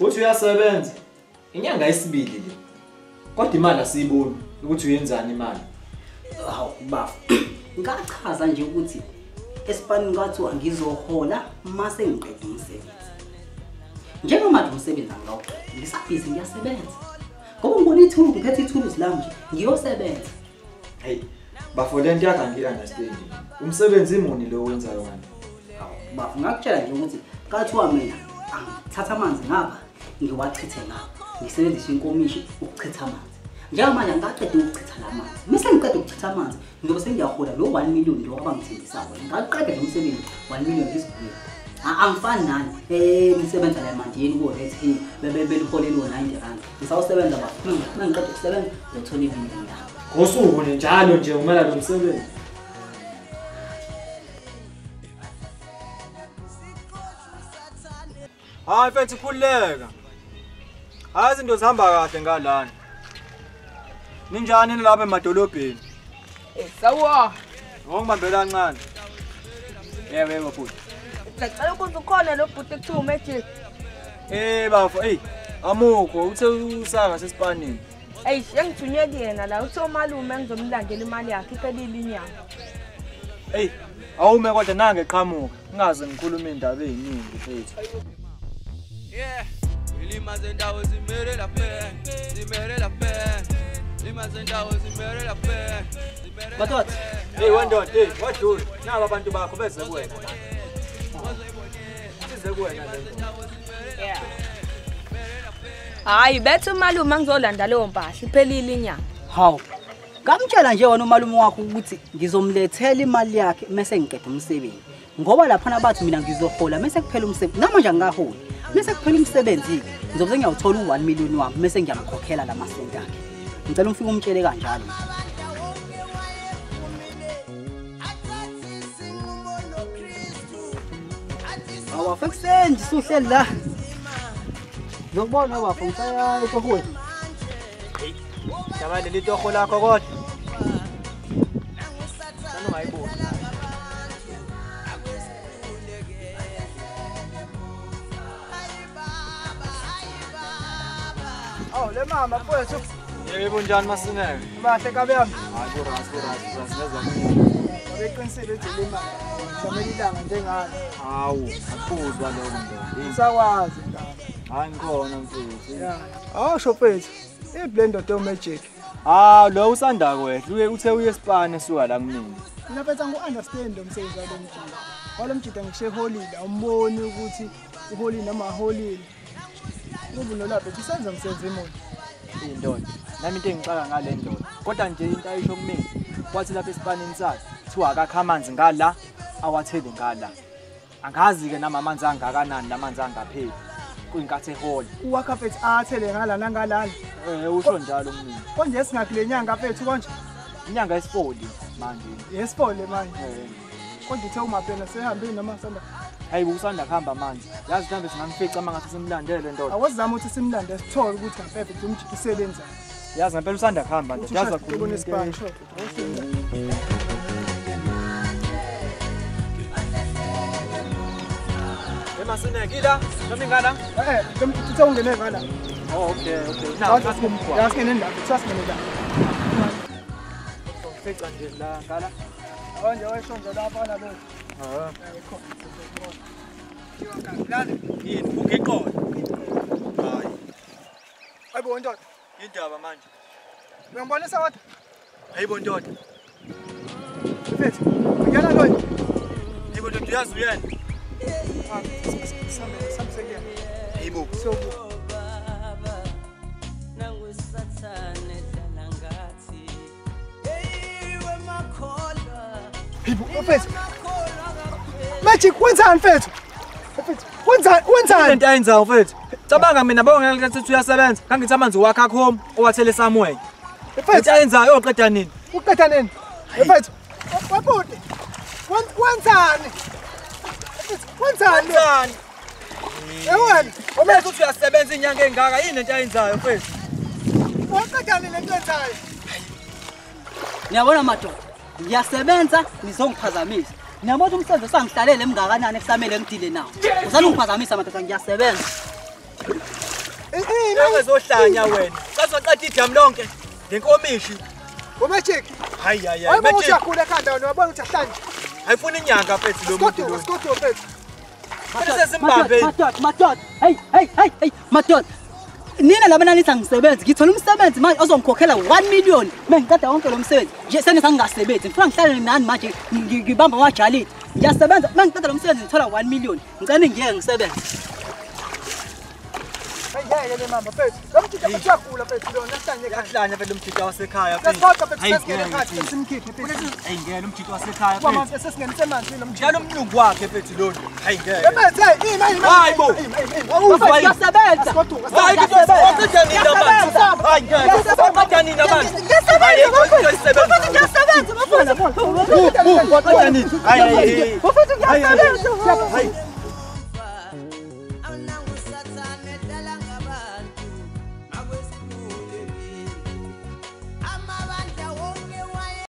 Uthi uyasebenza. Inyanga yesibili le. Kodwa imali asiyiboni ukuthi uyenzani imali. Hawu bafu. Ngachaza nje ukuthi esipanini kwathiwa ngizohola mase ngiqeda umsebenzi. Njengoba manje umsebenzi angawuqeda, ngisabhizi ngiyasebenza. Ngoba ngibona ithuluzi, ngiphethe ithuluzi lami nje, ngiyosebenza. Hey, bafo le nto yakho angiyi-understand. Umsebenzi imuni lo owenzayo kanti? Hawu bafu, ngakutshela nje ukuthi kwathiwa mina angithatha amanzi ngapha, ngiwachithe ngapha. Ngisebenzise inkomishi ukuchitha amanzi. Njengamanje angikaqedi ukuchitha la manzi. Mase ngiqeda ukuchitha amanzi, ngizobe sengiyahola lo 1 million lo abangithembisa wona. Ngaqeda lo msebenzi 1 million ngizibuyele. Angifani nani. Ngisebenza la emandini ko Red Hill, bebe beliholele 90 rand. Ngisawusebenza bafu. Mangiqeda ukusebenza ngizothola imillion la. Ngosuku nje njalo nje umela lo msebenzi. Hayi mfethu khululeka. Hayi izinto zihamba kahle ngalana. Ninjani lapha emadolobheni? Sawa. Ngokubambela kancane. Yebo yebo bhuti. Ngicela ukuthi ukhona lo bhuti ekuthiwa uMagic. Bafo, hey, amukho uthe usanga sesipanini. Ey, engithunywe kuyena la uthe umalume ngizomlandela imali yakhe iphelile inyanga. Hey, awume kodwa nange eqhamuka. Ngingaze ngikhulume indaba eziningi mfethu. Yeah. Ilimaze ndawo zimere la pen, zimere la pen. Limaze ndawo zimere la pen. Madoda. Hey wendoda, hey, wadlula. Naba abantu bakho beze kuwena. Size kuwena lento. Yeah. Hayi bethe umalume ngizolanda leyo mpahla iphelile inyanga. Hawu. Ngamtshela nje wena umalume wakho ukuthi ngizomlethela imali yakhe mase ngiqeda umsebenzi. Ngoba laphana bathi mina ngizohola mase kuphela umsebenzi. Namanje angikaholi. Mase kuphela umsebenzi ngizobe ngiyawuthola u1 million wami mase ngiyamkhokhela lamasenti akhe. Ngicela umfike umtshele kanjalo. Awu ekuseni suhleli la. Ngizokubona bafo ngisaya etohweni. Hey, jaba leli toho lakho kodwa. Sana ungayiboni. Awu le mama mfowethu. Yebo njani Masineke? Bahle kabe yami. Hayi ku-right ku-right ngezwa. Beqinisile nje le mama. Ngijamela ilanga njengalo. Hawu, akuzwa lokho ndoda. Usakwazi ndaba. Hayi ngikhona mfethu. Yeah. Awusho mfethu, iblend do magic. Ah, lo usanda kwehla. Uye uthe uye esipane esuka la kumina. Mina mfethu angu-understand lo msebenzi walo mjida. Walo mjida ngisho eholile, awumboni ukuthi uholile noma aholile. Ngoba nolapha ethi usenza umsebenzi imoni. Indoda. Nami into engixaka ngale ndoda. Kodwa nje into ayisho kumina, kwathi lapha esipanini sakhe kuthiwa akakha amanzi ngala, awathele ngala. Angazi ke nami amanzi angakanani lamanzi angapheli. Kuyinkathi ehola. Uwakha mfethu athele ngala nangalana. Usho njalo kumina. Konje singakule nyanga mfethu konje. Inyanga yesifoli manje. Yesifoli manje. Konje uthe uMaphena sehambile noma sanda. Hayi usanda kuhamba manje. Yazi mhlambe singamfica uma ngase simlandele ndoda. Awuzama ukuthi simlande sithole ukuthi ngempela umjidi usebenza. Yazi ngempela usanda kuhamba ndoda. Yazi kakhulu isipani. Emasineke ila noma ingana? Uthe ungene ngala. Oh okay okay. Now asimgwa. Yasingene la, sasingene la. Fica nje la ngala. Konje wayesho nje lapha nalo. Ah. Yini ugiqola. Hayi. Hayibo ndoda. Indaba manje. Uyangibonisa kodwa? Hayibo ndoda. Mfethu, ngiyana lo. Hayibo ndoda uyazi uyena. Samsekela. Hayibo. Hayibo mfethu. Magic wenzani mfethu? Mfethu, wenzani wenzani? Into ayenzayo mfethu. Cabanga mina bonke ngathi uyasebenza. Ngangithi amanzi wakhe akho home owathele somewhere. Mfethu, into ayenzayo oqeda nini? Uqeda nini? Mfethu, wabhuti. Wenzani? Mfethu, wenzani? Wenzani? Ewena, Uma uthi uyasebenza inyanga engaka yini into ayenzayo mfethu? Waqeda nini lento enzayo? Niyabona madoda, ngiyasebenza nizongiphazamisa. Niyabona umsebenzi osangihlalele emngakanani ekusamele ngidile nawo. Usangiphazamisa madoda ngiyasebenza. Ungezohlanya wena. Sazoqeda idamu lonke ngenkomishi. Umagic. Hayi hayi hayi. Wayibona ukuthi uyakhula ekhanda wena wabona ukuthi ahlanje. Ayifuni inyanga mfethu lo muntu. Sigoduka, sigoduka mfethu. Sesimbambe. Madoda, madoda. Hey, hey, hey, hey, madoda. Nina laba nanithi angisebenzi, ngithola umsebenzi manje ozongikhokhela 1 million. Mengiqeda wonke lo msebenzi. Nje sengithi angingasebenzi. Ngifuna ngihlale nani manje ngibamba amajalidi. Ngiyasebenza, mengiqeda lo msebenzi ngithola 1 million. Ngicela ngiyeke ngisebenze. Ngeke le mama mfethu. Lo mjita mfethu uyagula mfethu lona ahlanye ekhaya. Yahlanya vele umjita wasekhaya mfethu. Sesiqoqa mfethu sesingene ekhaya simkhiphe mfethu. Hayi ngeke umjita wasekhaya Kwama mfethu. mfethu sesingenise emanzini lo mjita. Njalo umlungu wakhe mfethu lona. Hayi ngeke. Mfethu hey, ima ima. Hayi bo. Awuzwa yini? Ngiyasebenza. Sigoduka. Hayi kuqeda nini abantu? Hayi ngeke. Uqeda nini abantu? Ngiyasebenza bafethu. Ngiyasebenza bafethu. Uqeda nini? Hayi hayi. Bafethu ngiyasebenza. Hayi.